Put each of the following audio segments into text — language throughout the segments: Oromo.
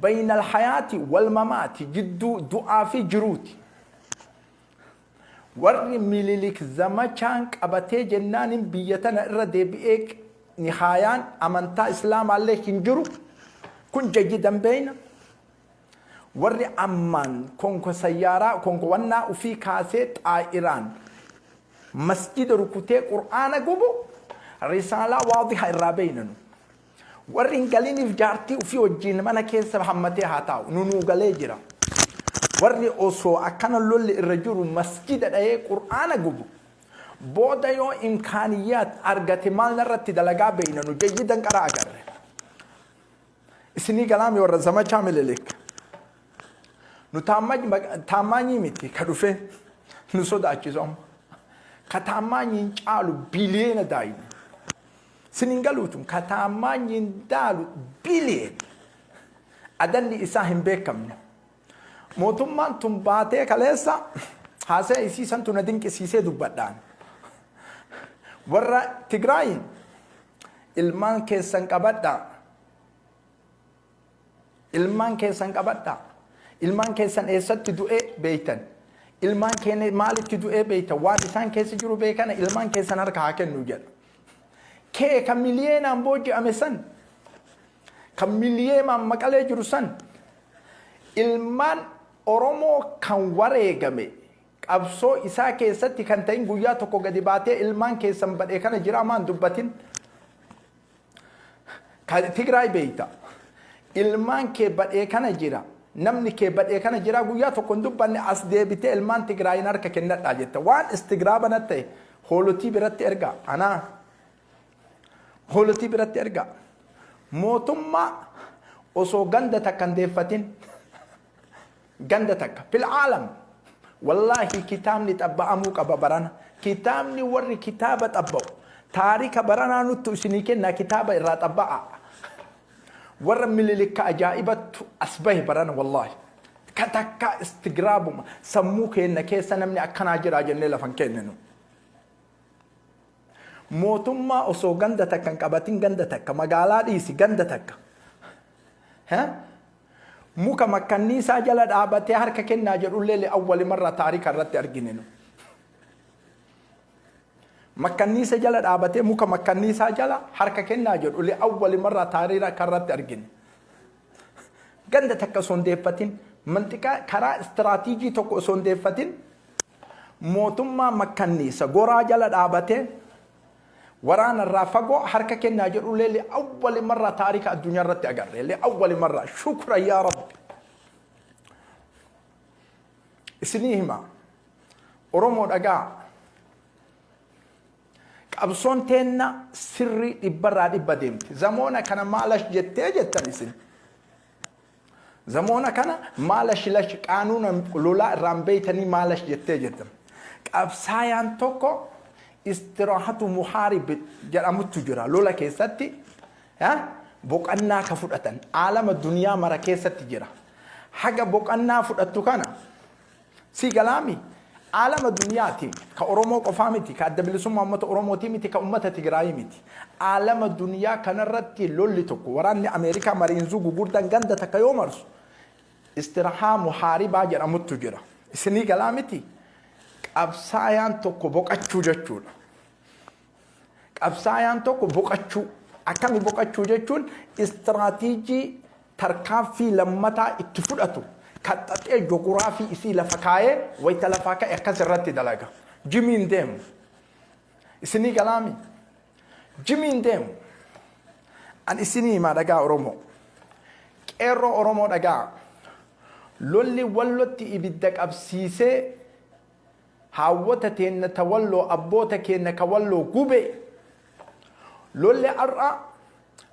Baynal hayaati wal mamaati, jidduu du'aa fi jiruuti. Warri Mililik zamachaan qabatee jennaanin biyya tana irra deebi'ee nihaayaan amantaa Islaamaallee hin jiru. Kun jayyidan beeyna. Warri ammaan konko sayyaaraa konko wannaa ufii kaasee xaa'iraan masjida rukutee Qur'aana gubu risaalaa waadiha irraa beeyna nu. Warri hin galiniif jaartii ufii wajjiin mana keessa hammatee haa taa'u. Nu nuu galee jira. Warri osoo akkana lolli irra jiru masjida dhayee Qur'aana gubu booda yoo imkaaniyyaat argate maal narratti dalagaa beeyna nu jayyidan qara agarre. Isinii galaami warra zamachaa Mililik. Nu taammaanyii miti ka dhufee nu sodaachisu amma. Ka taammaanyiin caalu biliyeena daayina. Isin hin galuutu ka taammaanyiin daalu biliyeena. Adalli isaa hin beekamne. Mootummaan tun baatee kaleessa haasaya isii santu na dinqisiisee dubbadhaan. Warra Tigraayiin ilmaan keessan qabadhaa. Ilmaan keessan qabadhaa. Ilmaan keessan eessatti du'ee beeytan. Ilmaan keenya maalitti du'ee beeytan. Waan isaan keessa jiru beekana ilmaan keessan harka haa kennu jedha. Kee kan miliyeenaan booji'ame san, kan miliyeenaan Maqalee jiru san, ilmaan Oromoo kan wareegame qabsoo isaa keessatti kan ta'in guyyaa tokko gadi baatee ilmaan keessan badhee kana jiraa maan dubbatin. Tigraay beeyta. Ilmaan kee badhee kana jira. Namni kee badhee kana jira guyyaa tokko hin dubbanne, as deebitee ilmaan Tigraayin harka kennadhaa jetta. Waan istigraaba natti ta'e hoolotii biratti ergaa. Anaa hoolotii biratti ergaa. Mootummaa osoo ganda takka hin deeffatin, ganda takka fil aalam, wallaahi kitaabni xabba'amuu qaba barana. Kitaabni warri kitaaba xabba'u taarika baranaa nuttu isinii kennaa, kitaaba irraa xabba'a. Warra Mililikka ajaa'ibattu as bahe barana, wallaahi. Ka takkaa istigraabuma sammuu keenna keessa namni akkanaa jiraa jennee lafan kenninu. Mootummaa osoo ganda takka hin qabatin, ganda takka, magaalaa dhiisi, ganda takka. Muka makkanniisaa jala dhaabatee harka kennaa jedhullee li'awwali marra taarika irratti argine nu. Makkanniisa jala dhaabatee, muka makkanniisaa jala harka kennaa jedhu li'awwali marra taarika irratti argine. Ganda takka osoo hin deeffatin, manxiqaa karaa istiraatiijii tokko osoo hin deeffatin, mootummaa makkanniisa goraa jala dhaabatee waraana irraa fagoo harka kennaa jedhullee li'awwali marra taarika addunyaa irratti agarre. Li'awwali marra, shukra yaa Rabbi. Isinii hima, Oromoo dhagaa, qabsoon teenna sirrii dhibbarraa dhibba deemti. Zamoona kana maalash jettee jettan isin. Zamoona kana maalash lash qaanuuna lolaa irraan beeytanii maalash jettee jettan. Qabsaayaan tokko istiraahatu muhaarib jedhamuttu jira lola keessatti boqannaa ka fudhatan aalama duniyaa mara keessatti jira. Haga boqannaa fudhattu kana si galaami aalama duniyaati, ka Oromoo qofaa miti, ka Adda Bilisummaa Uummata Oromootii miti, ka uummata Tigraayii miti. Aalama duniyaa kanarratti lolli tokko, waraanni Ameerikaa mariinzuu gugurdaan ganda takka yoo marsu, istirahaa muhaaribaa jedhamuttu jira. Isinii galaa miti? Qabsaayaan tokko boqachuu jechuudha. Qabsaayaan tokko boqachuu. Akkami boqachuu jechuun istiraatiijii tarkaanfii lammataa itti fudhatu kaxxaxee joguraafii isii lafa kaayee wayita lafaa ka'e akkas irratti dalaga. Jimiin deemu. Isinii galaami? Jimiin deemu. An isinii himaa, dhagaa Oromoo. Qeerroo Oromoo dhagaa. Lolli Wallotti ibidda qabsiisee haawwota teenna ta Walloo, abboota keenna ka Walloo gube. Lolli har'a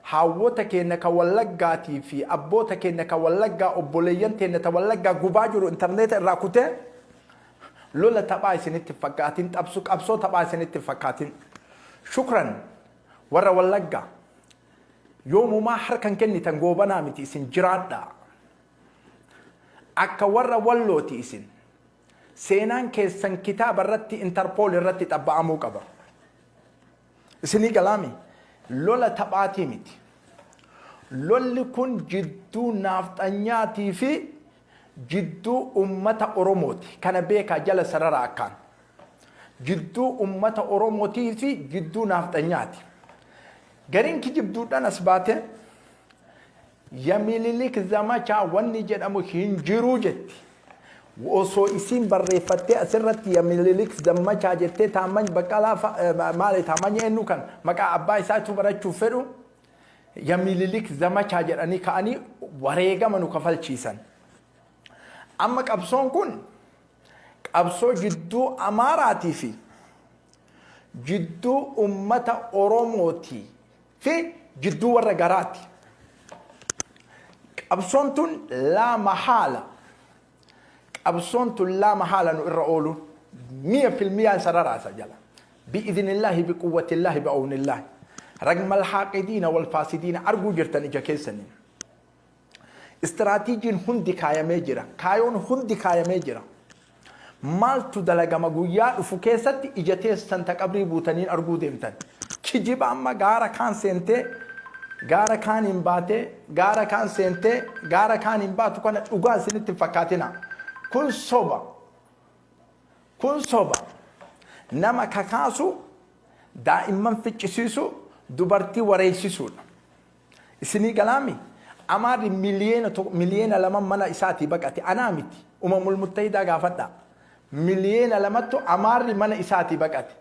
haawwota keenna ka Wallaggaatii fi abboota keenna ka Wallaggaa, obboleeyyan teenna ta Wallaggaa gubaa jiru intarneeta irraa kutee lola taphaa isinitti hin fakkaatin, qabsoo qabsoo taphaa isinitti hin fakkaatin. Shukran warra Wallaggaa, yoomumaa harkan kennitan Goobanaa miti isin, jiraadhaa. Akka warra Wallooti isin. Seenaan keessan kitaaba irratti Interpol irratti xabba'amuu qaba. Isinii galaami? Lola taphaatii miti. Lolli kun jidduu naafxanyaatii fi jidduu ummata Oromooti. Kana beekaa, jala sarara akkaan. Jidduu ummata Oromootii fi jidduu naafxanyaati. Gariin kijibduudhaan as baate "Yamililik zamachaa wanni jedhamu hin jiruu" jetti. Osoo isiin barreeffattee asirratti "Yamililik zamachaa" jettee, Taammany Baqqalaa maali, Taammany eenyu kan maqaa abbaa isaatu barachuuf fedhu, "Yamililik zamachaa" jedhanii ka'anii wareegama nu kafalchiisan. Amma qabsoon kun qabsoo jidduu Amaaraatii fi jidduu ummata Oromootii fi jidduu warra garaati. Qabsoon tun laa mahaala. Qabsoon tun laa mahaala nu irra oolu 100% sararaasa jala. بإذن الله، بقوة الله، بعون الله. رغم الحاقدين والفاسدين arguu jirtan ija keessaniin. Istiraatiijiin hundi kaayamee jira. Kaayoon hundi kaayamee jira. Maaltu dalagama guyyaa dhufu keessatti ija teessan ta qabrii buutaniin arguu deemtan. Kijiba amma gaara kaan seentee, gaara kaan hin baatee, gaara kaan seentee, gaara kaan hin baatu kana dhugaa isinitti hin fakkaatina. Kun soba. Kun soba. Nama kakaasu, daa'imman ficcisiisu, dubartii wareessisuudha. Isinii galaami? Amaarri 1 miliyoona, 2 miliyoona mana isaatii baqate. Anaa miti. Umamul Muttahidaa gaafadha. 2 miliyoona Amaarri mana isaatii baqate.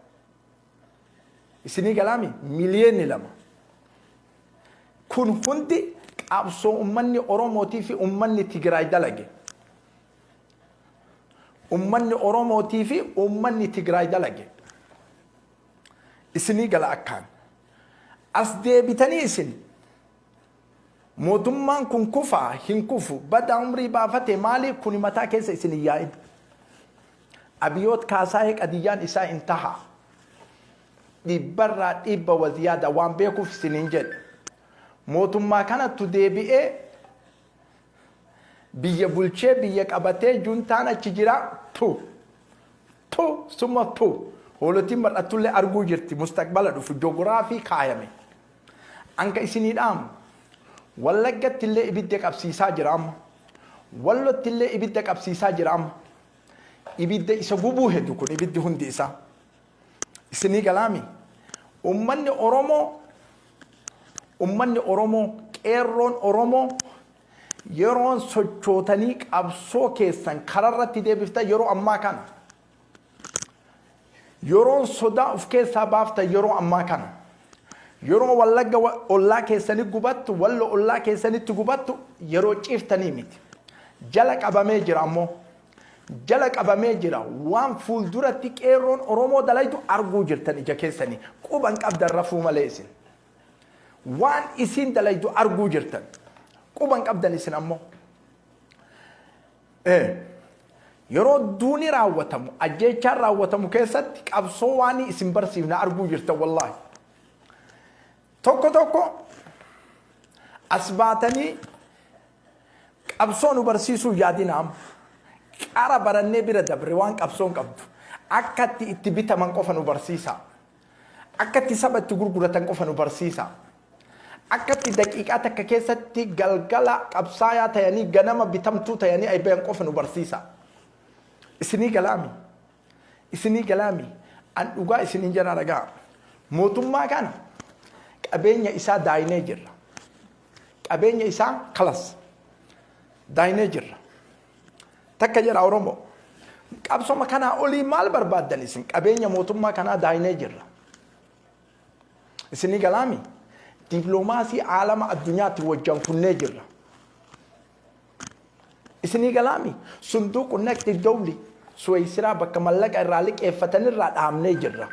Isinii galaami? 2 miliyoonni. Kun hundi qabsoo ummanni Oromootii fi ummanni Tigraay dalage. Ummanni Oromootii fi ummanni Tigraay dalage. Isinii gala akkaan. As deebitanii isin mootummaan kun kufaa hin kufu, bada umrii baafate maali, kuni mataa keessa isin hin yaa'in. Abiyoot Kaasaayee qadiyyaan isaa hin taha. Dhibbarraa dhibba waziyaada waan beekuuf isiniin jedhe. Mootummaa kanattu deebi'ee biyya bulchee biyya qabatee juntaan achi jira, tu tu summa tu hoolotiin mar'attullee arguu jirti mustaqbala dhufu joogiraafii kaayame. Anka isinii dhaamu, Wallaggatti illee ibidda qabsiisaa jira amma. Wallotti illee ibidda qabsiisaa jira amma. Ibidda isa gubuu hedu kun ibiddi hundi isaa. Isinii galaami? Ummanni Oromoo, qeerroon Oromoo, yeroon sochootanii qabsoo keessan kararratti deebiftan yeroo ammaa kana. Yeroon sodaa of keessaa baaftan yeroo ammaa kana. Yeroo Wallagga ollaa keessanii gubattu, Wallo ollaa keessanitti gubattu yeroo ciiftanii miti. Jala qabamee jira ammoo. Jala qabamee jira. Waan fuulduratti qeerroon Oromoo dalaytu arguu jirtan ija keessanii. Quban qabdan rafuu malee isin. Waan isin dalaytu arguu jirtan. Quban qabdan isin ammoo. Yeroo duuni raawwatamu, ajjeechaan raawwatamu keessatti qabsoo waan isin barsiifna arguu jirtan wallaahi. Tokko tokko as baatanii qabsoo nu barsiisuu yaadina amma. Qara barannee bira dabre waan qabsoon qabdu. Akka itti bitaman qofa nu barsiisa. Akka itti saba itti gurguratan qofa nu barsiisa. Akka itti daqiiqaa takka keessatti galgala qabsaayaa tayanii ganama bitamtuu tayanii aybayan qofa nu barsiisa. Isinii galaami? Isinii galaami? An dhugaa isiniin jala ragaa. Mootummaa kana qabeenya isaa daayinee jirra. Qabeenya isaa kalas daayinee jirra. Takka jedha Oromoo. Qabsoma kanaa olii maal barbaaddan isin? Qabeenya mootummaa kanaa daayinee jirra. Isinii galaami? Diipiloomaasii aalama addunyaatti wajjan kunnee jirra. Isinii galaami? صندوق النقد الدولي Suweesiraa bakka mallaqa irraa liqeeffatanirraa dhaabnee jirra.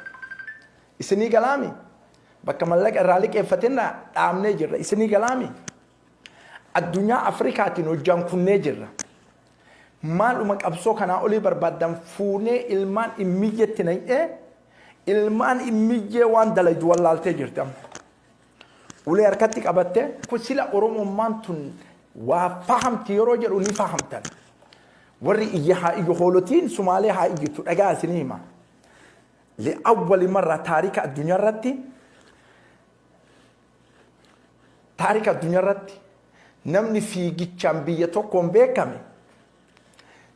Isinii galaami? Bakka mallaqa irraa liqeeffatanirraa dhaabnee jirra. Isinii galaami? Addunyaa Afrikaatiin hojjaan kunnee jirra. Maaluma qabsoo kanaa olii barbaaddan? Fuunee ilmaan immiyyetti naqee ilmaan immiyyee waan dalaydu wallaaltee jirti amma. Ulee harkatti qabattee kun sila Oromummaan tun waa fahamti yeroo jedhu ni fahamtan. Warri iyya haa iyyu, hoolotiin Sumaalee haa iyyitu, dhagaa isinii hima. لأول مرة taarika addunyaa irratti Taarika addunyaa irratti namni fiigichaan biyya tokkoon beekame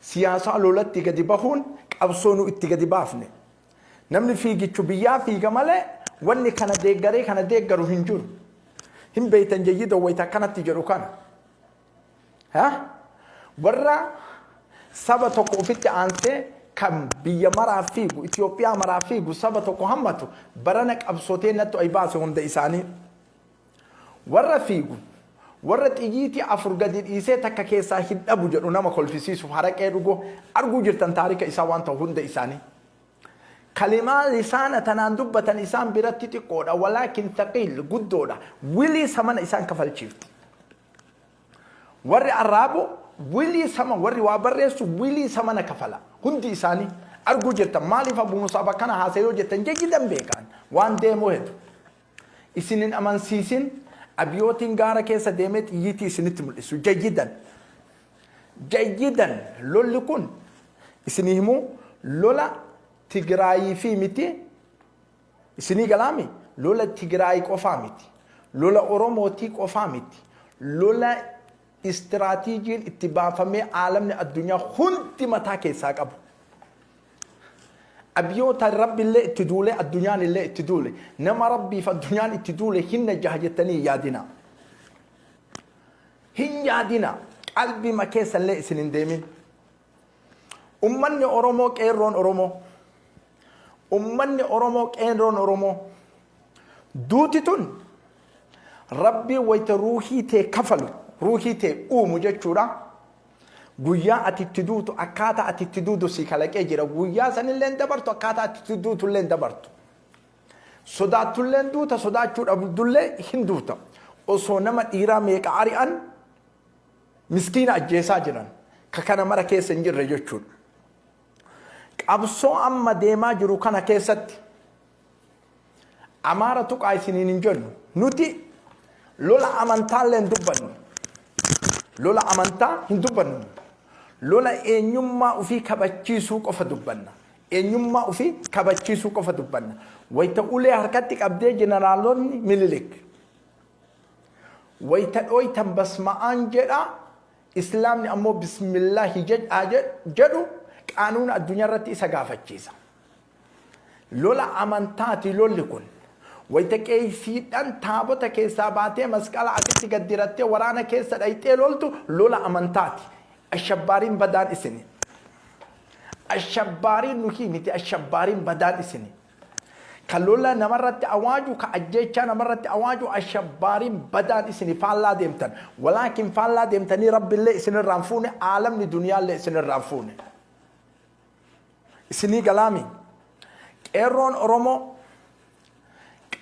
siyaasaa lolatti gadi bahuun qabsoo nu itti gadi baafne. Namni fiigichu biyyaa fiiga malee wanni kana deeggaree kana deeggaru hin jiru. Hin beeytan jayyida wayita akkanatti jedhu kana. Ha? Warra saba tokko ofitti aansee kan biyya maraa fiigu, Itoophiyaa maraa fiigu, saba tokko hammatu barana qabsootee nattu ay baase hunda isaanii. Warra fiigu, warra xiyyiitii 4 gadi dhiisee takka keessaa hin dhabu jedhu nama kolfisiisuuf haraqee dhugu arguu jirtan taarika isaa waan ta'u hunda isaanii. Kalimaa lisaana tanaan dubbatan isaan biratti xiqqoodha, walaakin thaqiil guddoodha. Wilii samana isaan kafalchiifti. Warri arraabu wilii sama, warri waa barreessu wilii samana kafala. Hundi isaanii arguu jirtan. Maaliif Abu Musaab akkana haasa'e yoo jettan jayyidan beekaan waan deemuu hedu. Isin hin amansiisin abiyootiin gaara keessa deemee xiyyiitii isinitti mul'isu. Jayyidan. Jayyidan lolli kun isinii himuu lola Tigraayii fi miti. Isinii galaami, lola Tigraay qofaa miti. Lola Oromootii qofaa miti. Lola istiraatiijiin itti baafamee aalamni addunyaa hundi mataa keessaa qabu. Abiyoota Rabbillee itti duule, addunyaan illee itti duule. Nama Rabbiif addunyaan itti duule hin najjaha jettanii hin yaadina. Hin yaadina. Qalbima keessallee isin hin deemin. Ummanni Oromoo, qeerroon Oromoo. Ummanni Oromoo, qeerroon Oromoo. Duuti tun Rabbii wayita ruuhii tee kafalu, ruuhii tee uumu jechuudha. Guyyaa ati itti duutu, akkaataa ati itti duutu si kalaqee jira. Guyyaa sanillee hin dabartu, akkaataa ati itti duutu illee hin dabartu. Sodaattullee hin duuta, sodaachuu dhabdullee hin duuta. Osoo nama dhiiraa meeqa ari'an miskiina ajjeesaa jiran ka kana mara keessa hin jirre jechuudha. Qabsoo amma deemaa jiru kana keessatti Amaara tuqaa isiniin hin jennu. Nuti lola amantaallee hin dubbannu. Lola amantaa hin dubbannu. Lola eenyummaa ofii kabachiisuu qofa dubbanna. Eenyummaa ofii kabachiisuu qofa dubbanna. Wayita ulee harkatti qabdee jeneraalonni Minilik. Wayita dhooytan basma'aan jedha, Islaamni ammoo bismillaahi jedhaa jedhu qaanuuna addunyaa irratti isa gaafachiisa. Lola amantaati lolli kun. Wayita qeeysiidhaan taabota keessaa baatee masqala asitti gad dirattee waraana keessa dhayxee loltu lola amantaati. Ashabbaariin badaan isini. Ashabbaariin nuhii miti, ashabbaariin badaan isini. Ka lola namarratti awaaju, ka ajjeechaa namarratti awaaju, ashabbaariin badaan isini faallaa deemtan. Walaakin faallaa deemtanii Rabbillee isinirraa hin fuune, aalamni duniyaallee isinirraa hin fuune. Isinii galaami. Qeerroon Oromoo,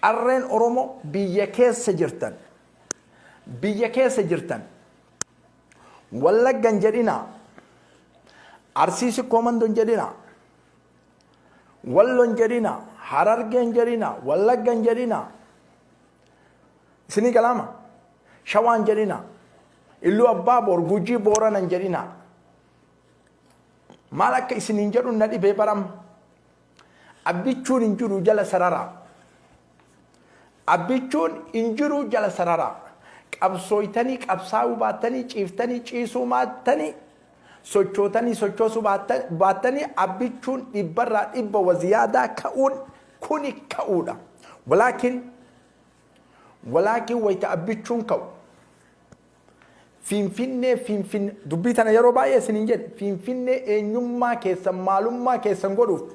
qarreen Oromoo biyya keessa jirtan, biyya keessa jirtan, Wallagga hin jedhinaa, Arsii Sikkoo Mandoo hin jedhinaa, Wallo hin jedhinaa, Harargee hin jedhinaa, Wallagga hin jedhinaa. Isinii galaama. Shawaa hin jedhinaa. Illuu Abbaa Boor, Gujii Boorana hin jedhinaa. Maal akka isiniin jedhu na dhibee baram. Abbichuun hin jiru jala sararaa. Abbichuun hin jiru jala sararaa. Qabsooytanii qabsaa'uu baattanii, ciiftanii ciisuu baattanii, sochootanii sochoosuu baattanii abbichuun dhibbarraa dhibba waziyaadaa ka'uun kuni ka'uudha. Walaakin walaakin wayita abbichuun ka'u Finfinnee Finfinne dubbii tana yeroo baay'ee isiniin jedhe, Finfinnee eenyummaa keessan maalummaa keessan godhuuf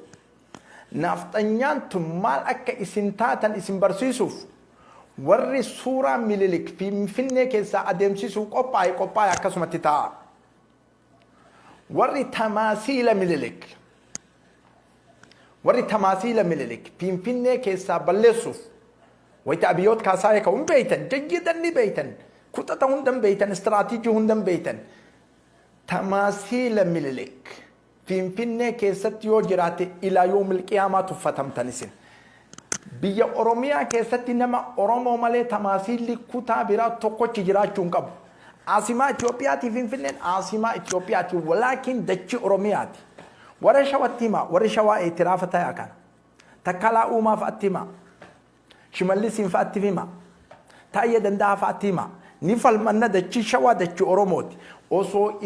naafxanyaan tun maal akka isin taatan isin barsiisuuf warri suuraa Mililik Finfinnee keessaa adeemsisuuf qophaa'e qophaa'e akkasumatti taa'a. Warri tamaasiila Mililik warri tamaasiila Mililik Finfinnee keessaa balleessuuf wayita Abiyoot Kaasaayee ka'u hin beeytan, jayyidan ni beeytan, kuxata hundan beeytan, istiraatiijii hundan beeytan. Tamaasiila Mililik Finfinnee keessatti yoo jiraate ilaa yoomil qiyaamaa tuffatamtan isin. Biyya Oromiyaa keessatti nama Oromoo malee tamaasiilli kutaa biraa tokkochi jiraachuu hin qabu. Aasimaa Itiyoophiyaatii Finfinneen aasimaa Itiyoophiyaati walaakin dachii Oromiyaati. Warra Shawatti himaa, warri Shawaa itiraafa tayaa kana. Takkalaa Uumaa fa'atti himaa. Shimallisiin fa'atti himaa. Taayyee Danda'aa fa'aatti hima. Ni falmanna, dachii Shawaa dachii Oromooti. Osoo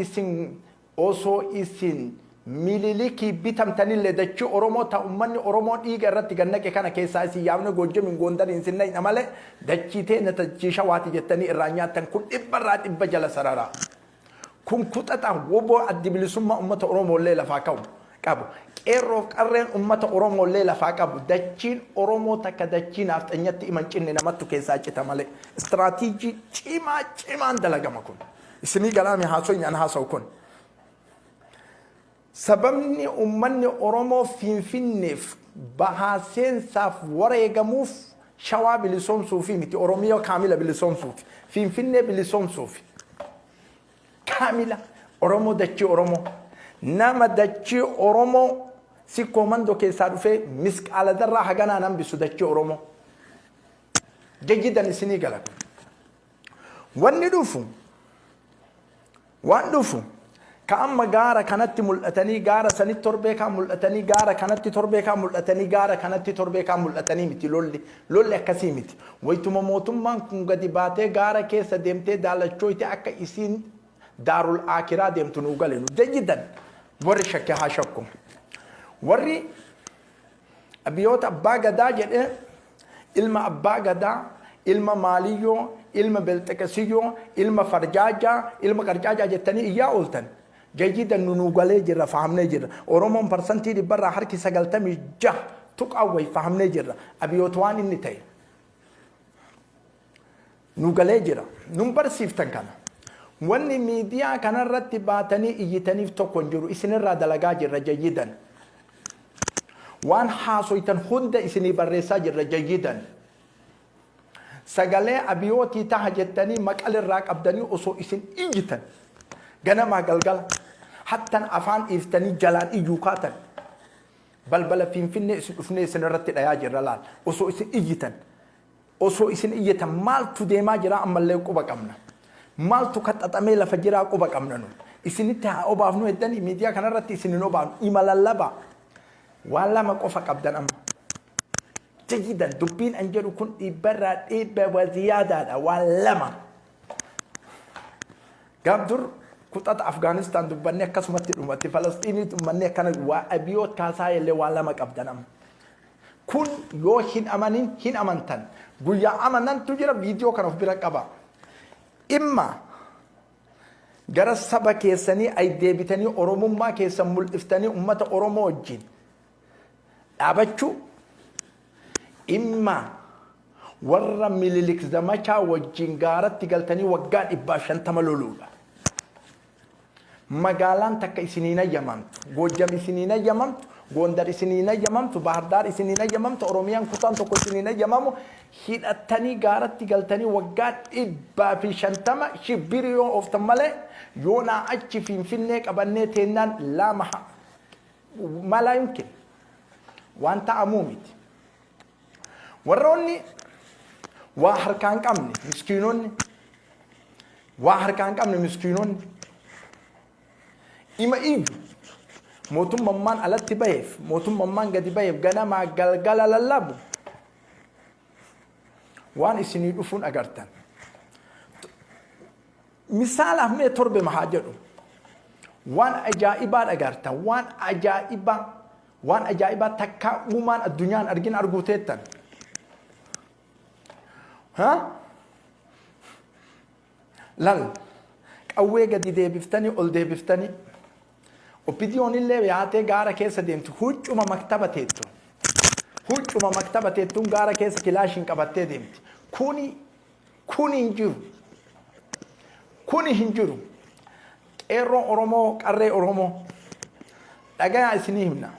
isin Mililikii bitamtanillee, dachii Oromoo ta ummanni Oromoo dhiiga irratti gannaqe kana keessaa isin yaafne Goojjamiin Goondariin isin naqna malee, dachii teenya dachii Shawaati jettanii irraa nyaattan kun dhibbarraa dhibba jala sararaa. Kun kuxaxa woboo addi bilisummaa uummata Oromoollee lafaa ka'u qabu. Qeerroof qarreen uummata Oromoollee lafaa qabu. Dachiin Oromoo takka dachii naafxanyatti iman cinne namattu keessaa cita malee. Istiraatiijii cimaa cimaan dalagama kun. Isinii galaami haasoo an haasa'u kun. Sababni uummanni Oromoo Finfinneef bahaa seensaaf wareegamuuf Shawaa bilisoomsuufi miti, Oromiyaa kaamila bilisoomsuufi. Finfinnee bilisoomsuufi. Kaamila Oromoo, dachii Oromoo. Nama dachii Oromoo sikkoo mandoo keessaa dhufee misqaala darraa haganaan hambisu dachii Oromoo. Jajjidan isinii gala kun. Wanni dhufu, waan dhufu ka amma gaara kanatti mul'atanii, gaara sanitti torbee kaan mul'atanii, gaara kanatti torbee kaan mul'atanii, gaara kanatti torbee kaan mul'atanii miti. Lolli akkasii miti. Wayituma mootummaan kun gadi baatee gaara keessa deemtee daalachooyte akka isiin daarul aakiraa deemtu nuu galenu jayyidan. Warri shakke haa shakku. Warri biyyoota abbaa gadaa jedhee, ilma abbaa gadaa, ilma maaliyyoo, ilma belxeqesiyyoo, ilma farjaajaa, ilma qarcaajaa jettanii iyyaa ooltan jayyidan, nu nuu galee jirra, fahamnee jirra. Oromoon 96% tuqaa wayi fahamnee jirra. Abiyoot waan inni ta'e nu galee jira. Nun barsiiftan kana. Wanni miidiyaa kanarratti baatanii iyyitaniif tokko hin jiru. Isinirraa dalagaa jirra jayyidan. Waan haasoytan hunda isinii barreessaa jirra jayyidan. Sagalee abiyootii taha jettanii maqalirraa qabdanii osoo isin iyyitan ganamaa galgala hattan afaan dhiiftanii jalaan iyyuu kaatan, balbala Finfinnee isin dhufnee isin irratti dhayaa jirra laal. Osoo isin iyyitan maaltu deemaa jira ammallee quba qabna. Maaltu kaxaxamee lafa jiraa quba qabna. Nu isinitti haa obaafnu heddanii miidiyaa kanarratti isin hin obaafnu. Ima lallabaa. Waan lama qofa qabdan amma. Jayyidan, dubbiin an jedhu kun dhibbarraa dhibba waziyaadaadha. Waan lama. Gaaf dur kuxata Afgaanistaan dubbannee akkasumatti dhumatti, Falasxiinii dubbannee akkana, waa abiyoot kaasaa illee waan lama qabdan amma. Kun yoo hin amanin hin amantan. Guyyaa amanantu jira, viidiyoo kana of bira qaba. Imma gara saba keessanii ay deebitanii Oromummaa keessan mul'iftanii uummata Oromoo wajjin dhaabachuu, imma warra Mililik zamachaa wajjin gaaratti galtanii waggaa 150 loluudha. Magaalaan takka isiniin ayyamamtu. Goojjam isiniin ayyamamtu, Gondar isiniin ayyamamtu, Bahardaar isiniin ayyamamtu, Oromiyaan kutaan tokko isiniin ayyamamu. Hidhattanii gaaratti galtanii waggaa 150 shibbirii yoo ooftan malee, yoo naa achi Finfinnee qabannee teennaan lama malaa yumkin waan ta'amuu miti. Warroonni waa harkaan qabne miskiinonni, waa harkaan qabne miskiinonni ima iyyu. Mootummaan alatti baheef, mootummaan gadi baheef ganamaa galgala lallabu, waan isinii dhufuun agartan. Misaalaaf mee torbe haa jedhu, waan ajaa'ibaa agartan, waan ajaa'ibaa, waan ajaa'ibaa takkaa uumaan addunyaan argin arguu teettan. Ha? Lal, qawwee gadi deebiftanii ol deebiftanii, OPDOn illee yaatee gaara keessa deemtu, huccuma maktaba teettu. Huccuma maktaba teettuun gaara keessa kilaashiin qabattee deemti. Kuni hin jiru. Kuni hin jiru. Qeerroon Oromoo, qarree Oromoo, dhagayaa isinii himna.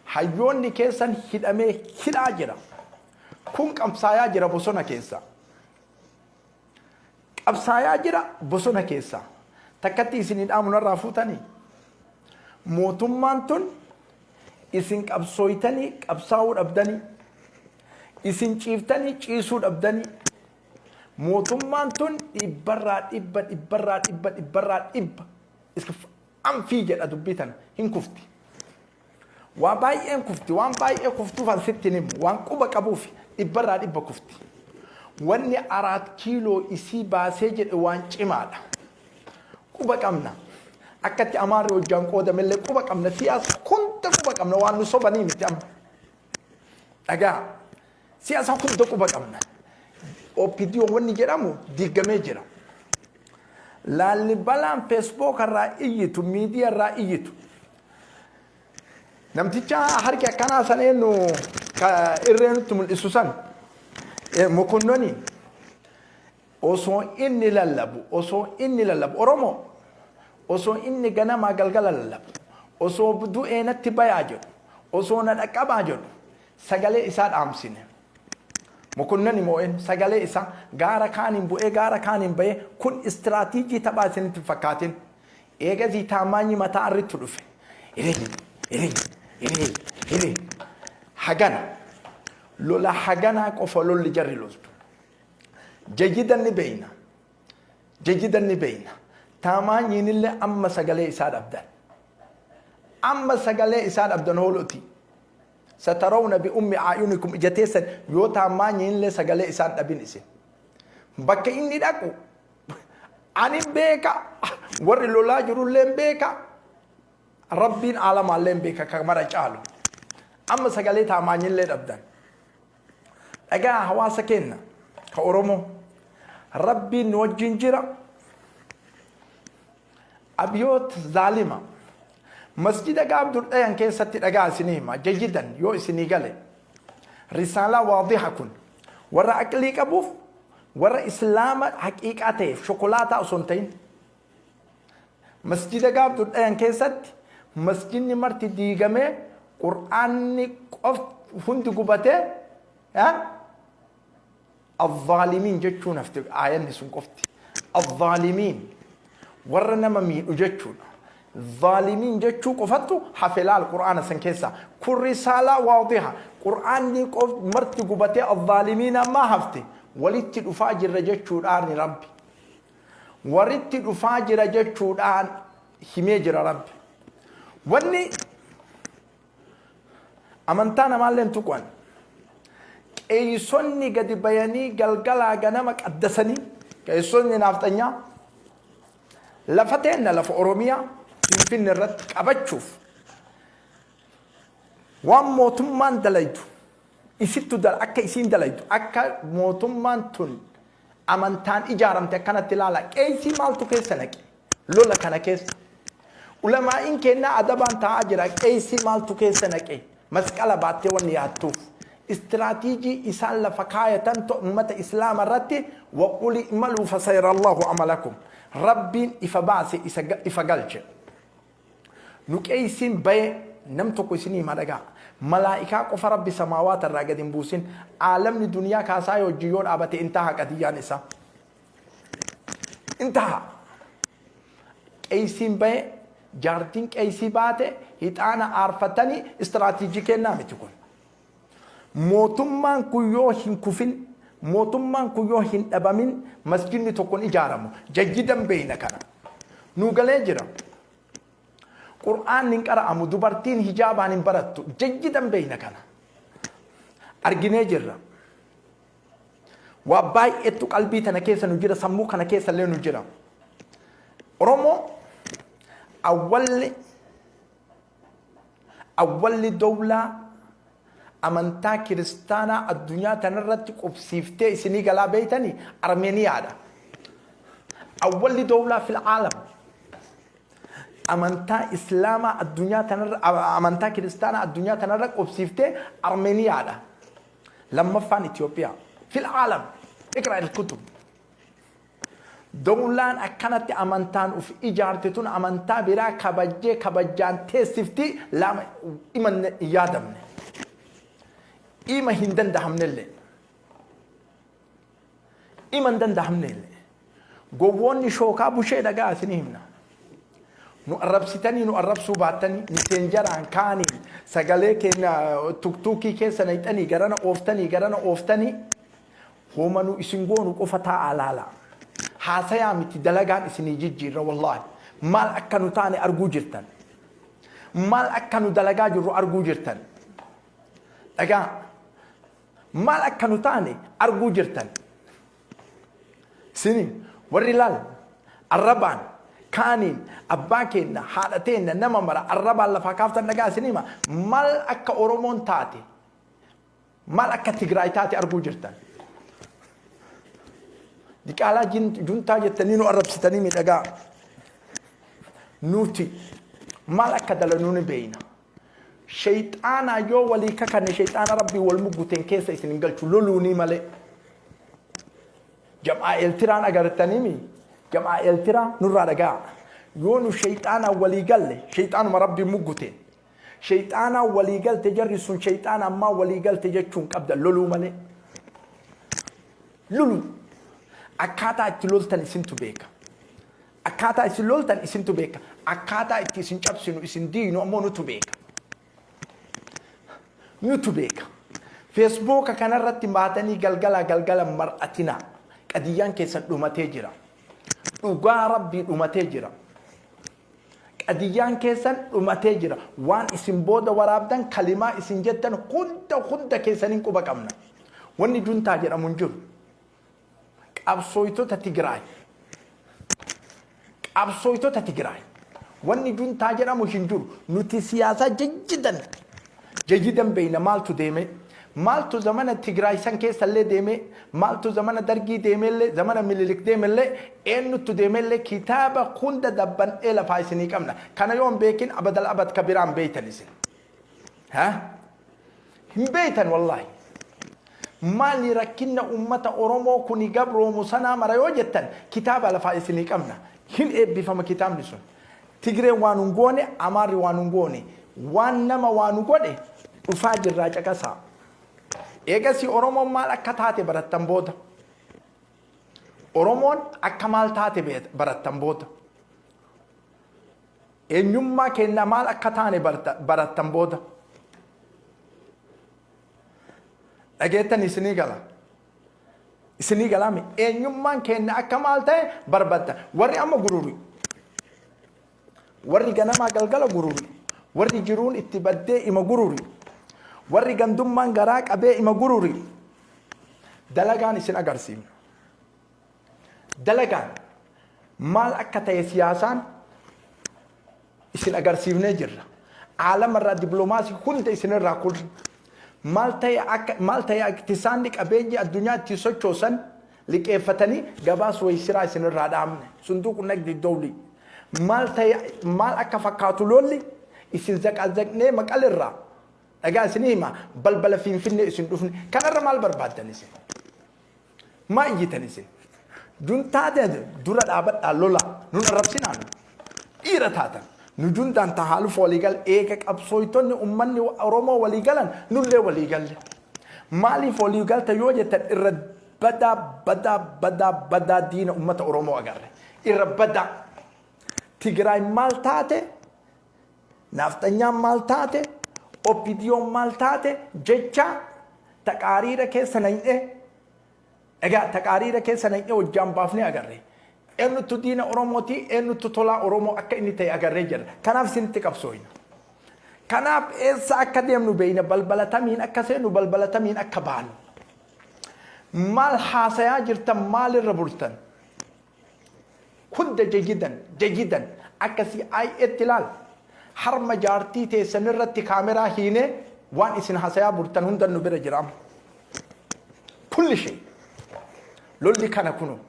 Hayyoonni keessan hidhamee hidhaa jira. Kun qabsaayaa jira bosona keessa. Qabsaayaa jira bosona keessa. Takkatti isinii dhaamu narraa fuutanii. Mootummaan tun isin qabsooytanii qabsaa'uu dhabdanii, isin ciiftanii ciisuu dhabdanii, mootummaan tun dhibbarraa dhibba, dhibbarraa dhibba, dhibbarraa dhibba anfii jedha dubbii tana, hin kufti. Waa baay'een kufti, waan baay'ee kuftuuf an sitti himu, waan quba qabuuf dhibbarraa dhibba kufti. Wanni Araat Kiiloo isii baasee jedhe waan cimaadha. Quba qabna. Akkatti Amaarri hojjaan qoodamellee quba qabna. Siyaasa hunda quba qabna, waan nu sobanii miti amma. Dhagaa, siyaasa hunda quba qabna. OPDO wanni jedhamu diigamee jira. Laallibalaan Facebook irraa iyyitu, miidiyaa irraa iyyitu. Namticha harki akkanaa san eenyu ka irree nutti mul'isu san, Mokonnoni, osoo inni lallabu Oromoo, osoo inni ganamaa galgala lallabu, osoo du'ee natti bayaa jedhu, osoo na dhaqqabaa jedhu, sagalee isaa dhaamsine. Mokonnoni moo'een sagalee isaa gaara kaaniin bu'ee gaara kaaniin bahee. Kun istiraatiijii taphaa isinitti hin fakkaatin. Eegasii taamaanyi mataa irratti dhufe. Hiree, hiree, hiree, hiree. Hagana. Lola haganaa qofa lolli jarri loltu. Jayyidan ni beeyna. Jayyidan ni beeyna. Taamaanyiinillee amma sagalee isaa dhabdan. Amma sagalee isaa dhabdan hooloti. Satarawna bi ummi aayunikum, ija teessan yoo taamaanyiinillee sagalee isaan dhabin isin. Bakka inni dhaqu ani beeka, warri lolaa jirullee beeka, Rabbiin aalamaallee beeka ka mara caalu. Amma sagalee taamaanyillee dhabdan. Dhagaa, hawaasa keenya ka Oromoo, Rabbiin nu wajjin jira. Abiyoot zaalima. Masjida gaaf dur dhayan keessatti, dhagaa, isinii hima jayyidan yoo isinii gale. Risaalaa waadiha kun warra aqlii qabuuf, warra Islaama haqiiqaa ta'eef, shokolaataa osoo hin ta'in. Masjida gaaf dur dhayan keessatti masjidni marti diigamee, Qur'aanni qof hundi gubatee, "الظالمين" jechuun hafte, aayanni sun qofti. الظالمين warra nama miidhu jechuudha. ظالمين jechuu qofattu hafe. Laal, Qur'aana san keessa kun risaalaa waadiha. Qur'aanni qof marti gubatee الظالمين ammaa hafte. Walitti dhufaa jirra jechuudhaan Rabbi. Walitti dhufaa jira jechuudhaan himee jira Rabbi. Wanni amantaa namaallee hin tuqan. Qeeysonni gadi bayanii galgalaa ganama qaddasanii, qeeysonni naafxanyaa lafa teenna, lafa Oromiyaa Finfinne irratti qabachuuf waan mootummaan dalaydu isittu akka isiin dalaydu, akka mootummaan tun amantaan ijaaramte akkanatti ilaala. Qeeysii maaltu keessa naqe lola kana keessa? Ulamaa'iin kennaa adabaan taa'aa jira. Qeeysii maaltu keessa naqe? Masqala baattee wanni yaattuuf istiraatiijii isaan lafa kaayatan ummata Islaama irratti. وقل اعملوا فسيرى الله عملكم. Rabbiin ifa baase, isa ifa galche. Nu qeeysiin baye nam tokko isinii hima, dhagaa. Malaa'ikaa qofa Rabbi samaawaata irraa gadi hin buusin. Aalamni duniyaa kaasaa hojii yoo dhaabate intaha qadiyyaan isaa intaha. Qeeysiin baye, jaartiin qeeysii baate, hixaana aarfatanii, istiraatiijii kennaa miti kun. Mootummaan kun yoo hin kufin, mootummaan kun yoo hin dhabamin, masjidni tokko hin ijaaramu. Jayyidan beeyna, kana nu galee jira. Qur'aanni hin qara'amu, dubartiin hijaabaan hin barattu. Jayyidan beeyna, kana arginee jirra. Waa baay'eetu qalbii tana keessa nu jira, sammuu kana keessa illee nu jira. Oromoo, awwalli dowlaa amantaa kiristaanaa addunyaa tanarratti qubsiiftee isinii galaa beeytanii Armeeniyaadha. Awwalli dowlaa في العالم amantaa Islaamaa addunyaa tanarra, amantaa kiristaanaa addunyaa tanarra qubsiiftee Armeeniyaadha. Lammaffaan Itoophiyaa. في العالم، اقرأ الكتب. Dowlaan akkanatti amantaan uf ijaarte tun amantaa biraa kabajjee kabajjaan teessifti lama ima hin yaadamne. Ima hin dandahamnellee. Ima hin dandahamnellee. Gowwoonni shookaa bushee, dhagaa, isinii himna. Nu arrabsitanii, nu arrabsuu baattanii, miseenjaraan kaaniin sagalee keenya tuktuukii keessa naqxanii garana ooftanii garana ooftanii, hooma nu isin goonu qofa taa'aa laala. Haasayaa miti, dalagaan isinii jijjiirra wallaahi. Maal akka nu taane arguu jirtan. Maal akka nu dalagaa jirru arguu jirtan. Dhagaa, maal akka nu taane arguu jirtan. Isini warri laal arrabaan kaaniin abbaa keenna, haadha teenna, nama mara arrabaan lafaa kaaftan, dhagaa isin hima, maal akka Oromoon taate, maal akka Tigraay taate arguu jirtan. Diqaalaa juntaa jettanii nu arrabsitanii miidhagaa. Nuti maal akka dalanuu ni beeyna. Shayxaanaa yoo walii kakanne, shayxaana Rabbii wal mugguteen keessa isin hin galchu loluunii malee. Jam'aa Eeltiraan agartaniimi, jam'aa Eeltiraa nurraa dhagaa. Yoo nu shayxaanaan walii galle, shayxaanuma Rabbii mugguteen. Shayxaanaan walii galte, jarri sun shayxaana ammaa walii galte jechuun qabda loluu malee. Loluu. Akkaataa itti loltan isintu beeka. Akkaataa isin loltan isintu beeka. Akkaataa itti isin cabsinu, isin diinu ammoo nutu beeka. Nutu beeka. Feesbuuka kanarratti baatanii galgalaa galgala mar'atinaa. Qadiyyaan keessan dhumatee jira. Dhugaa Rabbii dhumatee jira. Qadiyyaan keessan dhumatee jira. Waan isin booda waraabdan, kalimaa isin jettan hunda hunda keessaniin quba qabna. Wanni juntaa jedhamu hin jiru. Qabsooytota Tigraay. Qabsooytota Tigraay. Wanni juntaa jedhamu hin jiru. Nuti siyaasaa jajjidan jayyidan beeyna. Maaltu deeme? Maaltu zamana Tigraay san keessallee deeme? Maaltu zamana Dargii deemellee, zamana Mililik deemellee, eenyuttu deemellee, kitaaba hunda dabban'ee lafaa isinii qabna. Kana yoo hin beekin, abadal abad ka biraan beeytan isin. Ha? Hin beeytan wallaahi. Maali rakkinna ummata Oromoo kuni gabroomu sanaa mara yoo jettan, kitaaba lafaa isinii qabna. Hin eebbifama kitaabni sun. Tigreen waan hin goone, Amaarri waan hin goone, waan nama waan godhe dhufaa jirraa caqasaa. Eegasii Oromoon maal akka taate barattan booda. Oromoon akka maal taate barattan booda. Eenyummaa keenya maal akka taane barattan booda. Dhageettan isinii gala. Isinii galaami, eenyummaan keenya akka maal ta'e barbaadda. Warri amma gururi. Warri ganamaa galgala gururi. Warri jiruun itti baddee ima gururi. Warri gandummaan garaa qabee ima gururi. Dalagaan isin agarsiifna. Dalagaan maal akka ta'e siyaasaan isin agarsiifnee jirra. Aalamarraa dippiloomaasii hunda isinirraa kurra. Maal ta'e akka maal ta'e iktisaanni qabeenyi addunyaa ittiin sochoosan liqeeffatanii gabaas wayisiraa isinirraa dhaabne. Sunduuqu nagdi dawli. Maal ta'e, maal akka fakkaatu lolli isin zaqazaqnee Maqalirraa, dhagaa isinii hima, balbala Finfinnee isin dhufne. Kanarra maal barbaaddan isin? Maa iyyitan isin? Juntaa dura dhaabadhaa lola, nun arrabsinaan dhiira taatan. Nu juntaan tahaaluuf waliigal eega qabsooytonni ummanni Oromoo waliigalan, nullee waliigalle. Maaliif waliigalta yoo jettan, irra badaa badaa badaa badaa diina ummata Oromoo agarre. Irra badaa. Tigraay maal taate? Naafxanyaan maal taate? OPDOn maal taate? Jecha taqaariira keessa naqnee, egaa taqaariira keessa naqnee hojjaan baafnee agarre. Eenyutu diina Oromooti, eenyutu tolaa Oromoo akka inni ta'e agarree jira. Kanaaf isinitti qabsooyna. Kanaaf eessa akka deemnu beeyna, balbala tamiin akka seennu, balbala tamiin akka baanu. Maal haasayaa jirtan, maalirra bultan? Hunda jayidan jayidan akka CIAtti ilaal. Harma jaartii teessan irratti kaameraa hiinee waan isin hasayaa bultan hunda nu bira jira amma. Kulli shay. Lolli kana kuno.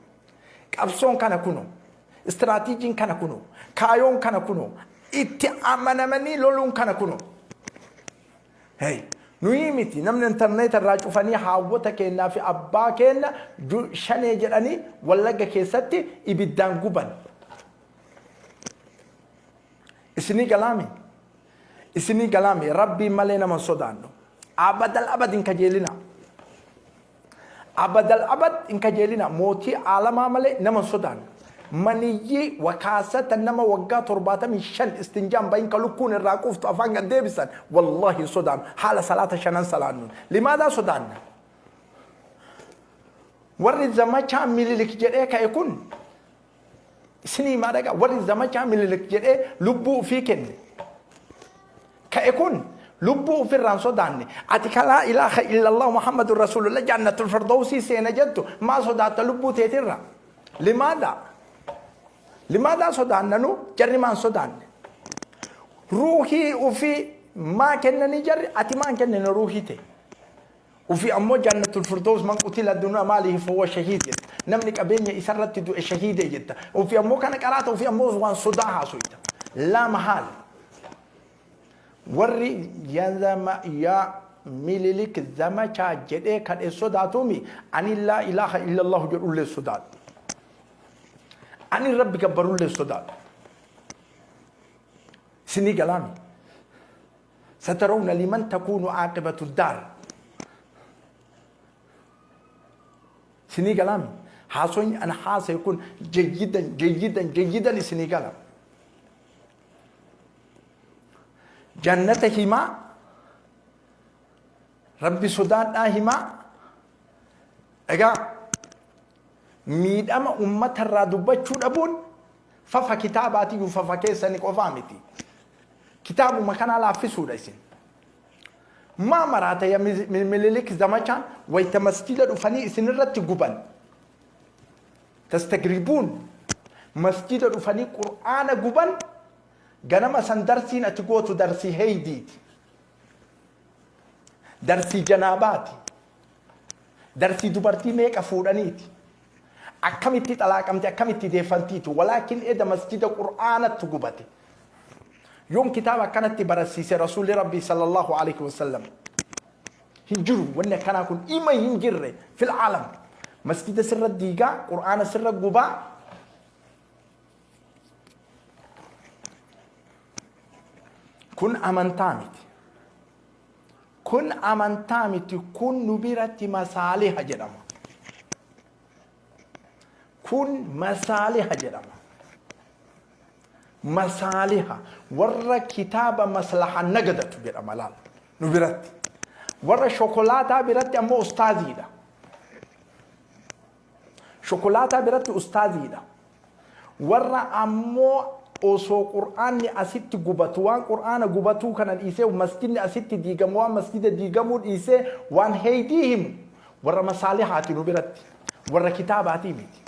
Qabsoon kana kuno. Istiraatiijiin kana kuno. Kaayoon kana kuno. Itti amanamanii loluun kana kuno. Hey, nuyi miti namni intarneeta irraa cufanii haawwota keenyaa fi abbaa keenya shanee jedhanii Wallagga keessatti ibiddaan guban. Isinii galaami? Isinii galaami? Rabbiin malee nama hin sodaannu. Abadal abad hin kajeelina. Abadal abad hin kajeelina. Mootii aalamaa malee nama hin sodaannu. Maniyyii wakaasata nama waggaa 75 istinjaan bahin, ka lukkuun irraa quuftu afaan gad deebisan, wallahi hin sodaannu. Haala salaata shanan salaannuun. Limaadaa sodaanna? Warri zamachaa Mililik jedhee ka'e kun isinii himaa, dhagaa, warri zamachaa Mililik jedhee lubbuu ofii kenne ka'e kun lubbuu ofirraan sodaanne. Ati ka laa ilaaha illallah Muhammadun rasulullah jannatul firdawsii seena jettu, maal sodaatta lubbuu teetirra? Limaadha? Limaadaa sodaanna nu? Jarri maan sodaanne? Ruuhii ufii maa kennanii jarri? Ati maan kennine ruuhii tee? Ufii ammoo jannatul firdaus man qutila duna maalihi fahuwa shahiid jetta. Namni qabeenya isarratti du'e shahiide jetta. Ufii ammoo kana qaraata, ufii ammoo waan sodaa haasoyta. Laa mahaala. Warri ya Mililik zamachaa jedhee kadhe sodaatumi, ani laa ilaaha illallahu jedhullee sodaadhu. Ani Rabbi gabbarullee sodaadhu. Isinii galaami. Satarawna liman takuunu aaqibatu daar. Isinii galaami. Haasoyni an haasaye kun jayyidan jayyidan jayyidan isinii gala. Jannata himaa, Rabbi sodaadhaa himaa. Egaa miidhama uummatarraa dubbachuu dhabuun fafa kitaabaatiyyuu fafa keessanii qofaa miti. Kitaabuma kanaa laaffisuudha isin. Maa maraata ya Mililik zamachaan wayita masjida dhufanii isinirratti guban? Tastagribuun masjida dhufanii Qur'aana guban. Ganama san darsiin ati gootu darsii heeydiiti. Darsii janaabaati. Darsii dubartii meeqa fuudhaniiti. Akkamitti xalaaqamte, akkamitti deeffantiiti. Walaakin eda masjida Qur'aanatti gubate. Yoom kitaaba akkanatti barasiise Rasuulli Rabbii sallallahu alaihi wasallam? Hin jiru wanni akkanaa kun, ima hin jirre fil aalam. Masjida sirra diigaa, Qur'aana sirra gubaa. Kun amantaa miti. Kun amantaa miti. Kun nu biratti masaaliha jedhama. Kun masaaliha jedhama. Masaaliha warra kitaaba maslaha nagadatu jedhama laal nu biratti. Warra shokolaataa biratti ammoo ustaaziidha. Shokolaataa biratti ustaaziidha. Warra ammoo osoo Qur'aanni asitti gubatu waan Qur'aana gubatuu kana dhiisee, masjidni asitti diigamu waan masjida diigamuu dhiisee waan heeydii himu, warra masaalihaati nu biratti. Warra kitaabaatii miti.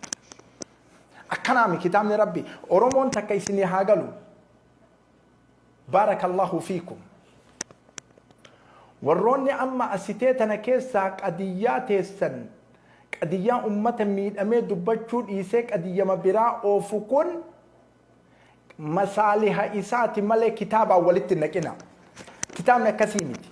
Akkanaami kitaabni Rabbi. Oromoon takka isinii haa galu. Baarakallahu fiikum. Warroonni amma asitee tana keessaa qadiyyaa teessan, qadiyyaa ummata miidhamee dubbachuu dhiisee qadiyyama biraa oofu, kun masaaliha isaati malee kitaabaan walitti hin naqina. Kitaabni akkasii miti.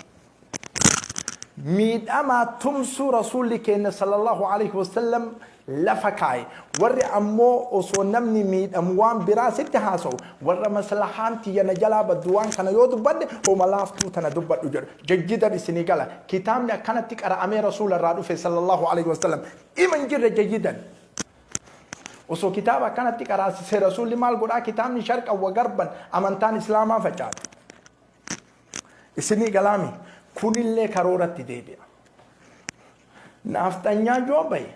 Miidhamaa tumsuu Rasuulli keenya sallallahu alaihi wasallam lafa kaaye. Warri ammoo osoo namni miidhamu waan biraa sitti haasa'u, warra maslahaan tiyya na jalaa baddu waan kana yoo dubbadhe, homa laaftuu tana dubbadhu jedhu. Jajjidan isinii gala. Kitaabni akkanatti qara'amee Rasuula irraa dhufe sallallahu alaihi wasallam ima hin jirre jayyidan. Osoo kitaaba akkanatti qaraasise Rasuulli maal godhaa? Kitaabni sharqan wa garban amantaan Islaamaa facaate. Isinii galaami? Kunillee karooratti deebi'a. Naafxanyaa yoo bahe,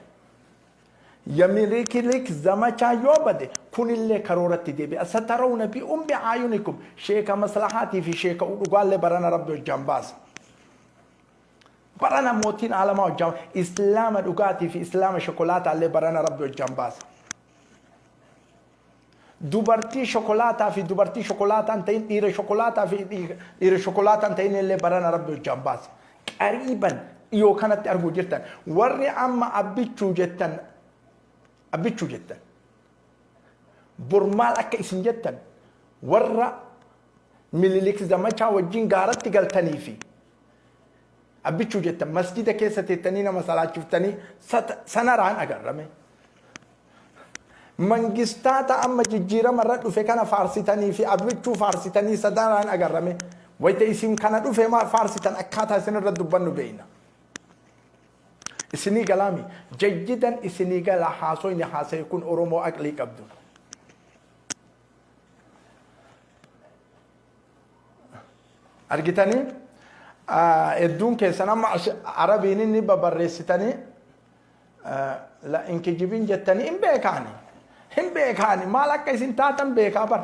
yamilikilik zamachaa yoo bade, kunillee karooratti deebi'a. Satarawna bi ummi aayunikum, sheeka maslahaatii fi sheeka dhugaallee barana Rabbi hojjaan baasa. Barana mootiin aalamaa hojjaan Islaama dhugaatii fi Islaama shokolaataallee barana Rabbi hojjaan baasa. Dubartii shokolaataa fi dubartii shokolaataa hin ta'in, dhiira shokolaataa fi dhiira shokolaataa hin ta'in illee barana Rabbi hojjaan baasa. Qariiban dhiyoo kanatti arguu jirtan. Warri amma Abbichuu jettan, Abbichuu jettan, bor maal akka isin jettan, warra Mililik zamachaa wajjin gaaratti galtanii fi Abbichuu jettan masjida keessa teettanii nama salaachiftanii sanaraan agarrame. Mangistaata amma jijjiirama irra dhufe kana faarsitanii fi Abbichuu faarsitanii sadaraan agarrame. Wayita isin kana dhufe maa faarsitan, akkaataa isin irra dubbannu beeyna. Isinii galaami? Jayyidan isinii gala haasoyni haasaye kun, Oromoo aqlii qabdu? Argitanii, hedduun keessan amma Arabiin inni babarreessitanii la hin kijibin jettanii hin beekaani. Hin beekaani, maal akka isin taatan beekaa bar.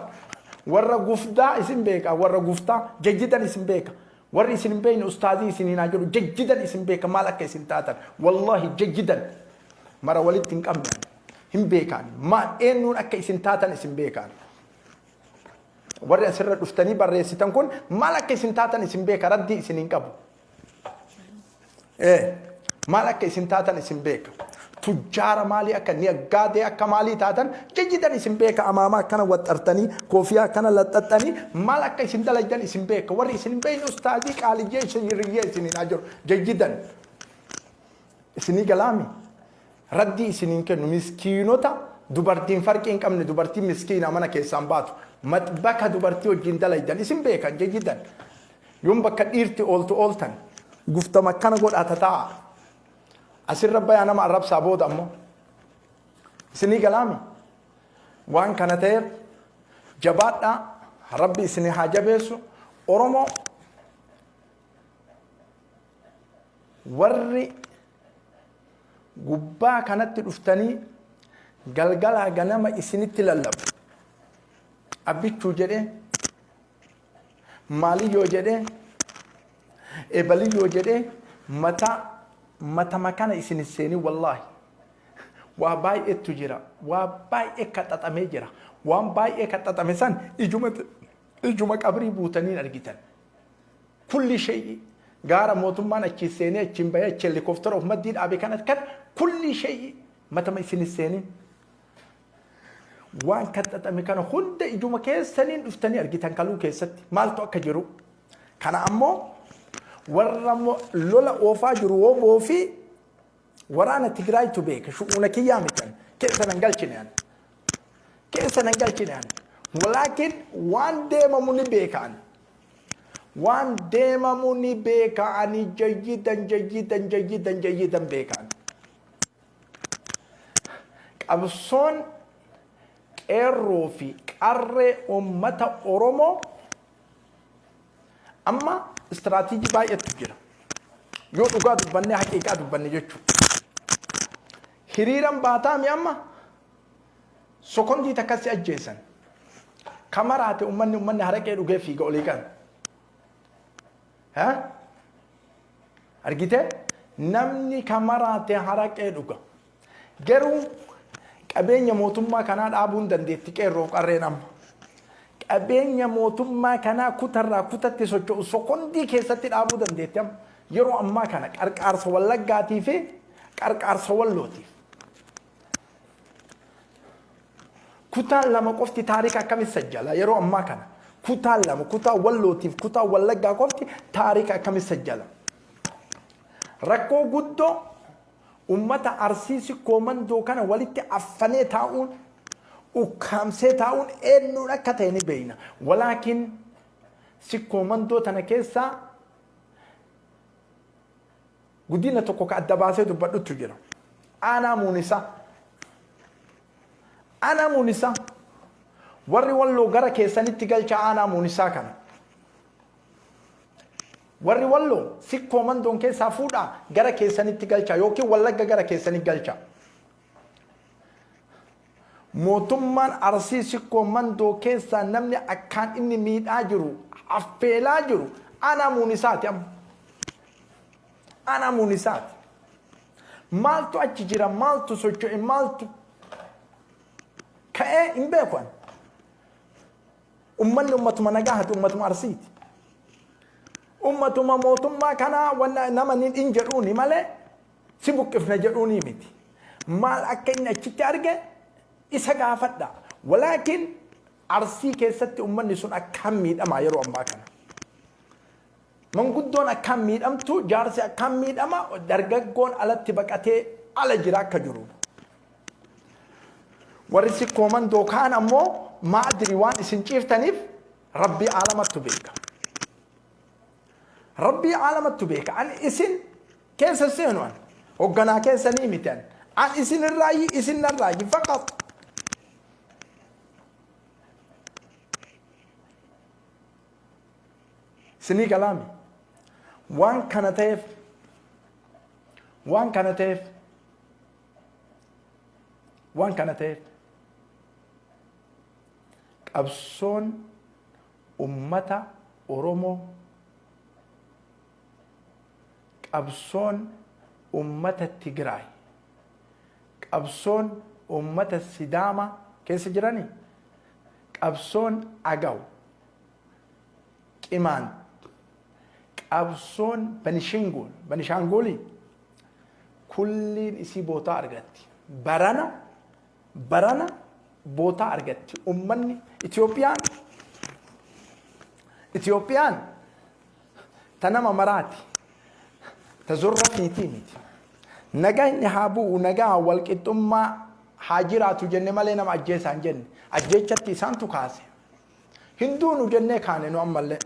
Warra guftaa isin beeka, warra guftaa jajjidan isin beeka. Warri isin hin beekne ustaazii isiniin haa jedhu, jajjidan isin beeka maal akka isin taatan. Wallahi jajjidan mara walitti hin qabne. Hin beekan. Maal eenyuun akka isin taatan isin beekan. Warri asirra dhuftanii barreessitan kun maal akka isin taatan isin beeka, raddii isin hin qabu. Maal akka isin taatan isin beeka. Tujjaara maalii akka naggaadee akka maalii taatan jijjitan isin beeka. Amaamaa akkana waxxartanii, koofiyaa akkana laxxaxxanii, maal akka isin dalagdan isin beeka. Warri isin hin beekne ustaazii qaaliyyee isin hiriyyee isin hin jiru jijjitan. Isinii galaami, raddii isin hin kennu. Miskiinota dubartiin farqii hin qabne, dubartiin miskiina mana keessaan baatu maxbaka dubartii wajjin dalagdan isin beekan jijjitan. Yoon bakka dhiirti ooltu ooltan guftama akkana godhaa tataa'a. Asirra bayaa nama arrabsaa booda ammoo. Isinii galaami? Waan kana ta'eef jabaadhaa, Rabbi isinii haa jabeessu. Oromoo warri gubbaa kanatti dhuftanii galgalaa ganama isinitti lallabu. Abbichuu jedhee, maaliyyoo jedhee, ebaliyyoo jedhee, mataa matama kana isin seenii. Wallaahi waa baay'eetu jira, waa baay'ee kaxaxamee jira. Waan baay'ee kaxaxame san ijuma ijuma qabrii buutanii argitan. Kulli shay'i gaara mootummaan achi seenee achiin bahee achi helikooftara of maddii dhaabe kan kan kulli shay'i matama isin seenin. Waan kaxaxame kana hunda ijuma keessaniin dhuftanii argitan kaluu keessatti maaltu akka jiru. Kana ammoo warra lola oofaa jiru woboo fi waraana Tigraaytu beeka. Shu'uuna kiyyaa mitan keessa nan galchine an. Keessa nan galchine an. Walaakin waan deemamu ni beeka an. Waan deemamu ni beeka ani, jayyidan jayyidan jayyidan jayyidan beeka an. Qabsoon qeerroo fi qarree uummata Oromoo amma istiraatiijii baay'eetu jira. Yoo dhugaa dubbannee, haqiiqaa dubbanne jechuudha. Hiriiran baataami amma sokondii takkasi ajjeesan. Kamaraate uummanni haraqee dhugee fiiga olii kan. Argitee, namni kamaraate haraqee dhuga. Garuu qabeenya mootummaa kanaa dhaabuun dandeetti qeerroo qarreen amma. Qabeenya mootummaa kanaa kutarraa kutatti socho'u sokondii keessatti dhaabuu dandeetti amma. Yeroo ammaa kana qarqaarsa Wallaggaatii fi qarqaarsa Wallootiif. Kutaan lama qofti taarika akkamitti sajjala yeroo ammaa kana? Kutaan lama, kutaa Wallootiif kutaa Wallaggaa qofti taarika akkamitti sajjala? Rakkoo guddoo ummata Arsii Sikkoo Mandoo kana walitti affanee taa'uun, ukkaamsee taa'uun eenyuun akka ta'e ni beekna. Walaakin Sikkoo Mandoo tana keessaa guddina tokko ka adda baasee dubbadhutu jira. Aanaa Muunisaa. Aanaa Muunisaa. Warri Walloo gara keessanitti galcha aanaa Muunisaa kana. Warri Walloo Sikkoo Mandoon keessaa fuudhaa gara keessanitti galcha yookiin Wallagga gara keessanitti galcha. Mootummaan Arsii Sikkoo Mandoo keessaa namni akkaan inni miidhaa jiru, affeelaa jiru aanaa Muunisaati amma. Aanaa Muunisaati. Maaltu achi jira, maaltu socho'e, maaltu ka'ee hin beeku ani. Ummanni ummatuma nagaati, ummatuma Arsiiti. Ummatuma mootummaa kanaa wanna nama ni hin jedhuuni malee si buqqifna jedhuuni miti. Maal akka inni achitti arge isa gaafadha. Walaakin Arsii keessatti ummanni sun akkaan miidhamaa yeroo ammaa kana. Manguddoon akkaan miidhamtu, jaarsi akkaan miidhama, dargaggoon alatti baqatee ala jira akka jiru. Warri Sikkoo Mandoo kaan ammoo maadiri waan isin ciiftaniif Rabbii aalamattu beeka. Rabbii aalamattu beeka. Ani isin keessa seenu ani. Hogganaa keessanii miti ani. An isin irraayyi, isin narraayyi faqat. Isinii galaami. Waan kana ta'eef, waan kana ta'eef, waan kana ta'eef qabsoon ummata Oromoo, qabsoon ummata Tigraay, qabsoon Uummata Sidaamaa keessa jiranii, qabsoon Agaw, Qimaan, qabsoon Benishingul, Benishaangulii kulliin isii bootaa argatti. Barana barana bootaa argatti. Uummanni Itiyoophiyaan ta nama maraati. Ta zurra fiitii miti. Nagayni haa bu'u, nagaa walqixxummaa haa jiraatu jenne malee nama ajjeesaa hin jenne. Ajjeechatti isaantu kaase. Hin duunu jennee kaane nu ammallee.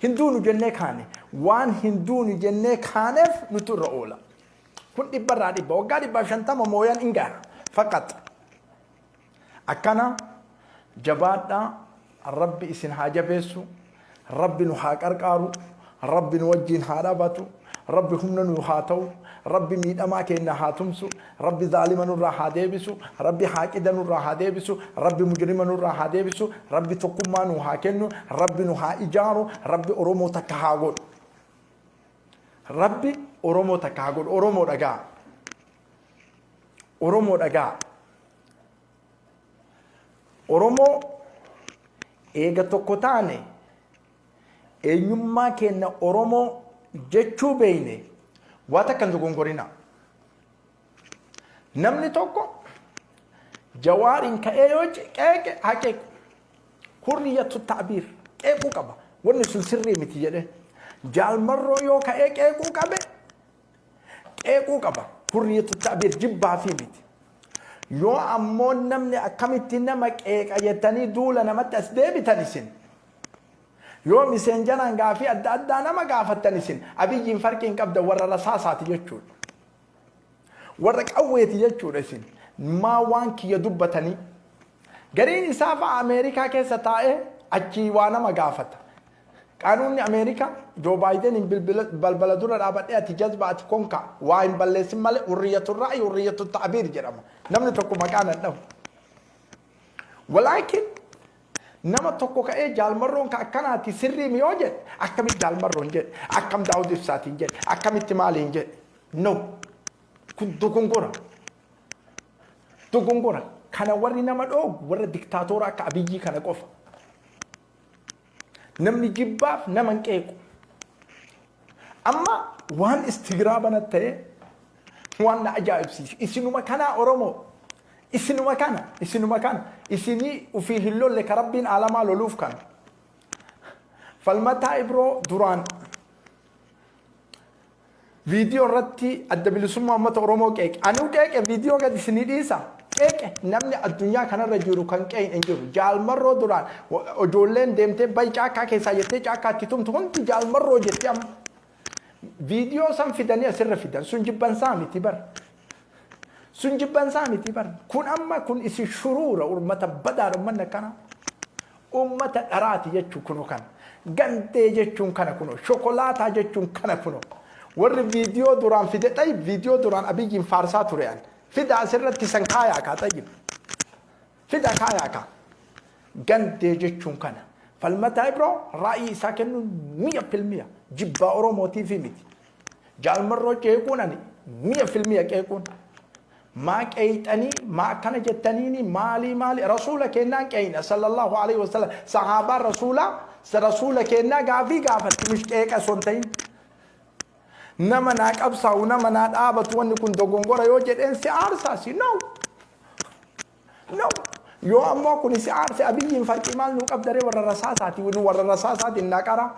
Hin duunu jennee kaane. Waan hin duunu jennee kaaneef nutu irra oola. Kun 100%. Waggaa 150 mooyan hin gaha. Faqat. Akkana jabaadhaa. Rabbi isin haa jabeessu. Rabbi nu haa qarqaaru. Rabbi nu wajjin haa dhaabatu. Rabbi humna nu haa ta'u. Rabbi miidhamaa keenya haa tumsu. Rabbi zaalima nurraa haa deebisu. Rabbi haaqida nurraa haa deebisu. Rabbi mujrima nurraa haa deebisu. Rabbi tokkummaa nu haa kennu. Rabbi nu haa ijaaru. Rabbi Oromoo takka haa godhu. Rabbi Oromoo takka haa godhu. Oromoo dhagaa. Oromoo dhagaa. Oromoo eega tokko taane, eenyummaa keenya Oromoo jechuu beeyne, waa takka hin dogongorina. Namni tokko Jawaariin ka'ee yoo qeeqe, haa qeequ. Hurriyyatu ta'biir qeequu qaba. Wanni sun sirrii miti jedhee. Jaalmarroo yoo ka'ee qeequu qabe, qeequu qaba. Hurriyyatu ta'biir jibbaa fi miti. Yoo ammoo namni akkamitti nama qeeqa jettanii duula namatti as deebitan isin. Yoo miseenjaraan gaafii adda addaa nama gaafattan, isin Abiyyiin farqii hin qabdan, warra rasaasaati jechuudha. Warra qawweeti jechuudha isin. Maa waan kiyya dubbatanii. Gariin isaa fa'a Ameerikaa keessa taa'ee achii waa nama gaafata. Qaanuunni Ameerikaa Joo Baayideniin balbala dura dhaabadhee ati jazba, ati konkaa waa hin balleessin malee hurriyyatu ra'yi, hurriyyatu ta'abiir jedhama. Namni tokko maqaa nan dhahu. Walaakin nama tokko ka'ee Jaalmarroon ka akkanaati sirrii mi yoo jedhe, akkamitti Jaalmarroon jedhe, akkam Daawud Ibsaatiin jedhe, akkamitti maaliin jedhe? No, kun dogongora, dogongora. Kana warri nama dhoogu warra diktaatoora akka Abiyyii kana qofa. Namni jibbaaf nama hin qeequ. Amma waan istigraabana ta'e, waan na ajaa'ibsiisu isinuma kanaa. Oromoo, isinuma kana, isinuma kana, isinii ufii hin lolle ka Rabbiin aalamaa loluuf kana. Falmataa Ibroo duraan viidiyoo irratti Adda Bilisummaa Uummata Oromoo qeeqe. Anuu qeeqe, viidiyoo gadi isinii dhiisa. Qeeqe, namni addunyaa kanarra jiru kan qeeqne hin jiru. Jaalmarroo duraan ijoolleen deemtee bayi caakkaa keessaa jettee caakkaatti tumtu hundi Jaalmarroo jettee amma. Viidiyoo san fidanii asirra fidan, sun jibbansaa miti bar. Sun jibbansaa miti bar. Kun amma kun isin shuruura, uummata badaadha uummanni akkanaa. Uummata dharaati jechuun kunoo kana. Gandee jechuun kana kunoo. Shokolaataa jechuun kana kunoo. Warri viidiyoo duraan fide xayyib, viidiyoo duraan Abiyyiin faarsaa ture an. Fida asirratti san kaayaa kaa xayyib. Fida kaayaa kaa. Gandee jechuun kana. Falmataa Ibroo raa'ii isaa kennuun 100%. Jibbaa Oromootiifi miti. Jaalmarroo qeequun ani 100% qeequun. Maa qeeyxanii, maa akkana jettaniini, maalii maali, Rasuula kennaan qeeyna sallallahu alaihi wasallam. Sahaabaan Rasuulaa Rasuula kennaa gaafii gaafatti, mish qeeqa osoo hin ta'in. Nama naa qabsaa'u, nama naa dhaabatu, wanni kun dogongora yoo jedheen si aarsaa si? No, no. Yoo ammoo kun si aarse, Abiyyiin farqii maal nuu qabdaree? Warra rasaasaati nu, warra rasaasaatiin naqara,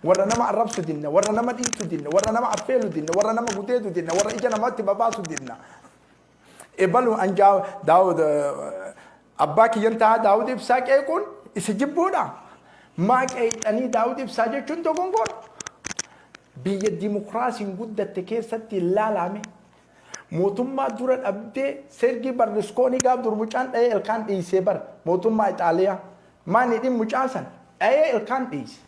warra nama arrabsu dinna, warra nama dhiitu dinna, warra nama affeelu dinna, warra nama gudeedu dinna, warra ija namatti babaasu dinna. Ebalu anjaa Daawud abbaa kiyyan ta'a, Daawud Ibsaa qeequun isa jibbuudha. Maa qeexanii Daawud Ibsaa jechuun dogongora. Biyya dimokiraasiin guddatte keessatti ilaalame mootummaa dura dhabdee Sergii Barluskoonii gaaf dur mucaan dha'ee ilkaan dhiisee bar, mootummaa Ixaaliyaa maan hidhin mucaa san dha'ee ilkaan dhiise.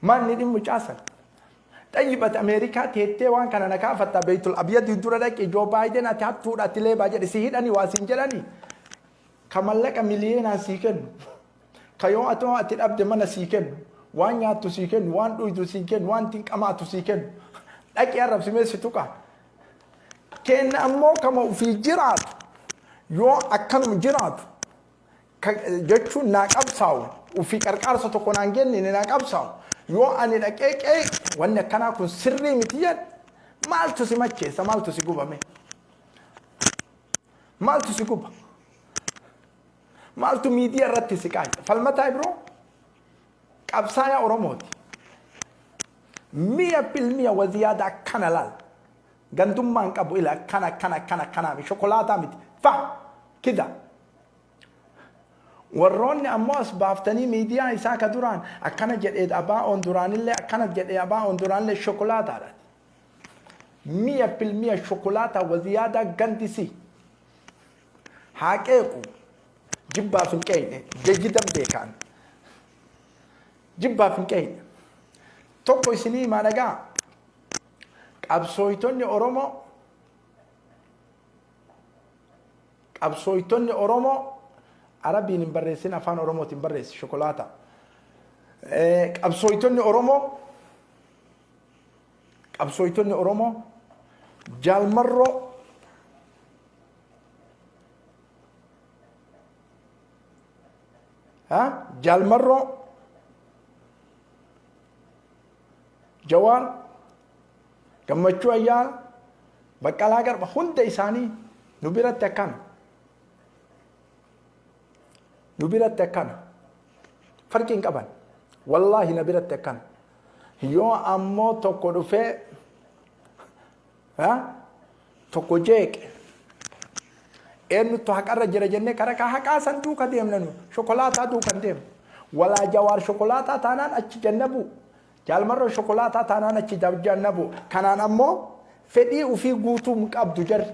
Maan hidhin mucaa san. Xayyibat Ameerikaa teettee waan kana na kaafatta, Beeytul Abyadii dura dhaqi, Joo Baayiden ati hattuudha, ati leebaa jedhe, si hidhanii waa siin jedhanii, ka mallaqa miliyeenaan sii kennu, ka yoo atoo ati dhabde mana sii kennu, waan nyaattu sii kennu, waan dhuydu sii kennu, waan ittiin qamaatu sii kennu. Dhaqii arrabsimee si tuqa. Kenna ammoo kama ofii jiraatu yoo akkanuma jiraatu jechuun naa qabsaa'u, ofii qarqaarsa tokko naan kennine naa qabsaa'u, yoo ani dhaqee qeeqe wanni akkanaa kun sirrii miti jedhe, maaltu si macheessa? Maaltu si gubame? Maaltu si guba? Maaltu miidiyaa irratti si qaayya? Falmataa Ibiroo qabsaayaa Oromooti. 100% waziyaada akkana laal. Gandummaan qabu ila akkana akkana akkana akkanaa mi shokolaataa miti fa kida. Warroonni ammoo as baaftanii miidiyaa isaa ka duraan akkana jedhee abaa'oon duraanillee akkana jedhee abaa'oon duraanillee shokolaataadha. 100% shokolaataa waziyaadaa gandisi. Haa qeequ, jibbaaf hin qeeqne, jayyidan beekaan. Jibbaaf hin qeeqne. Tokko isinii himaa, dhagaa. Qabsooytonni Oromoo, qabsooytonni Oromoo, Arabiin hin barreessin, afaan Oromootiin barreessi shokolaataa. Qabsooytonni Oromoo, qabsooytonni Oromoo Jaalmarroo, Jaalmarroo, Jawaar, Gammachuu Ayyaana, Baqqalaa Garba hunda isaanii nu biratti akkana. Nu biratti akkana. Farqi hin qaban. Wallaahi na biratti akkana. Yoo ammoo tokko dhufee tokko jeeqe, eenyutu haqarra jira jennee karaa haqaa san duuka deemna, nu shokolaataa duuka hin deemnu. Walaa Jawaar shokolaataa taanaan achi jannabu. Jaalmarroo shokolaataa taanaan achi jannabu. Kanaan ammoo fedhii ofii guutuu hin qabdu jarri.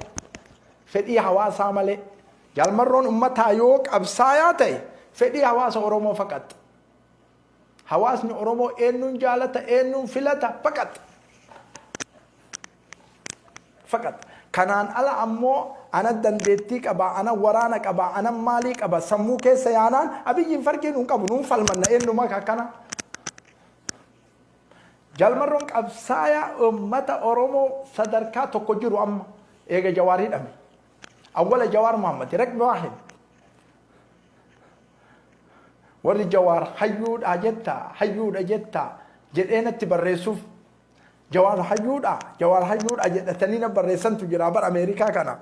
Fedhii hawaasaa malee. Jaalmarroon ummataa yoo qabsaayaa ta'e fedhii hawaasa Oromoo faqaxa. Hawaasni Oromoo eenyuun jaalata, eenyuun filata faqaxa. Faqaxa. Kanaan ala ammoo ana dandeettii qaba, ana waraana qaba, ana maalii qaba sammuu keessa yaanaan Abiyyiin farqii nuun qabu, nuun falmanna eenyuma akkana. Jaalmarroon qabsaayaa uummata Oromoo sadarkaa tokko jiru amma eega Jawaar hidhame. Awwala Jawaar Muhammad raqmi waahid. Warri Jawaar hayyuudha jetta, hayyuudha jetta jedhee natti barreessuuf, Jawaar hayyuudha, Jawaar hayyuudha jedhatanii na barreessantu jira bar Ameerikaa kana.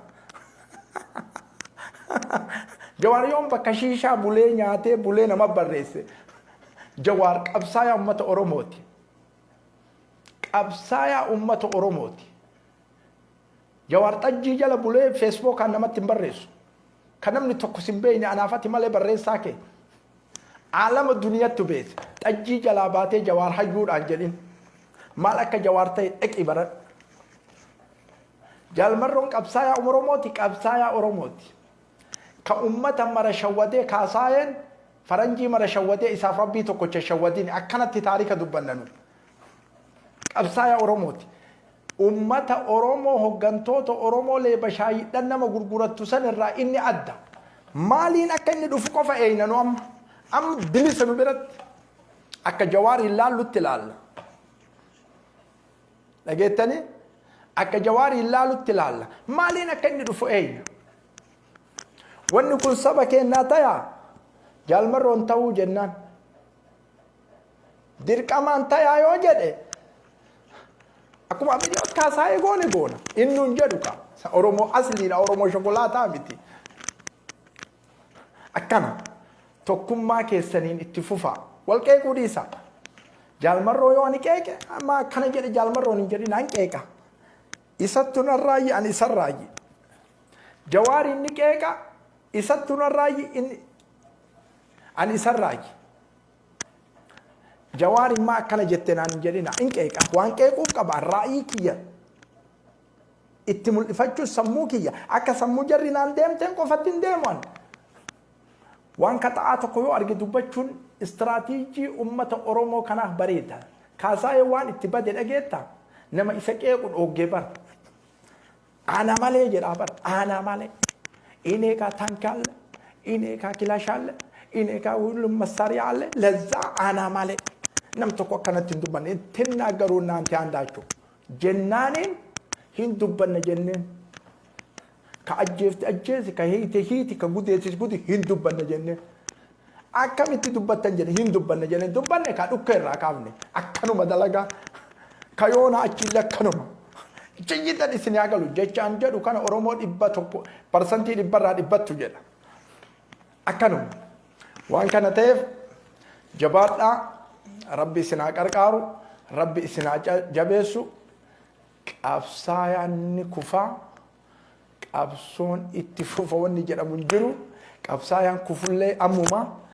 Jawaar yoon bakka shiishaa bulee nyaatee bulee nama barreesse. Jawaar qabsaayaa uummata Oromooti. Qabsaayaa uummata Oromooti. Jawaar xajjii jala bulee Feesbuukaan namatti hin barreessu. Kan namni tokko sin beekne anaafati malee barreessaa kee. Aalama duniyattu beese. Xajjii jalaa baatee Jawaar hayyuudhaan jedhin. Maal akka Jawaar ta'e dhaqii baradhu. Jaalmarroon qabsaayaa Oromooti, qabsaayaa Oromooti. Ka ummata mara shawwadee kaasaayeen faranjii mara shawwadee isaaf rabbii tokkocha shawwadini akkanatti taarika dubbanna nu. Qabsaayaa Oromooti. Ummata Oromoo, hoggantoota Oromoo leeba shaayidhan nama gurgurattu san irraa inni adda. Maaliin akka inni dhufu qofa eeyna nu amma. Amma bilisa nu biratti. Akka Jawaar hin laallutti ilaalla. Dhageettanii? Akka Jawaar hin laalutti ilaalla. Maaliin akka inni dhufu eeyna. Wanni kun saba keenyaa tayaa Jaalmarroon ta'uu jennaan. Dirqamaan tayaa yoo jedhe akkuma Abiyyoot Kaasaayee goone goona. Inni hin jedhu ka. Oromoo asliidha. Oromoo shokolaataa miti. Akkana tokkummaa keessaniin itti fufaa. Wal qeequu dhiisaa. Jaalmarroo yoo ani qeeqe amma akkana jedhe Jaalmarroon hin jedhin, an qeeqa. Isattu narraayyi, ani isarraayyi. Jawaar inni qeeqa, isattu narraayyi, inni ani isarraayyi. Jawaar immaa akkana jette naan hin jedhina, in qeeqa. Waan qeequuf qaba, raa'ii kiyya itti mul'ifachuun sammuu kiyya akka sammuu jarri naan deemteen qofatti hin deemu ani. Waan kaxa'aa tokko yoo arge dubbachuun istiraatiijii uummata Oromoo kanaaf bareeda. Kaasaayee waan itti bade dhageetta, nama isa qeequ dhooggee bara. Ana malee jedhaa bara, ana malee. እኔ ጋ ታንክ አለ፣ እኔ ጋ ክላሽ አለ፣ እኔ ጋ ሁሉም መሳሪያ አለ። ለዛ ana malee. Nam tokko akkanatti hin dubbanne ትናገሩ እናንተ አንዳችሁ Jennaaniin hin dubbanna jenneen. Ka ajjeefte ajjeesi, ka hiite hiiti, ka gudeessis gudi, hin dubbanna jenneen. Akkamitti dubbattan jedhe, hin dubbanna jenneen. Dubbanne ka dhukka irraa kaafne akkanuma dalagaa ka yoona achiillee akkanuma. Jayyidan isin haa galu jechaan jedhu kana Oromoo 100% dhibbarraa dhibbattu jedha. Akkanuma. Waan kana ta'eef jabaadhaa, Rabbi isin haa qarqaaru, Rabbi isin haa jabeessu. Qabsaayaan ni kufaa, qabsoon itti fufa wanni jedhamu hin jiru. Qabsaayaan kufullee ammuma.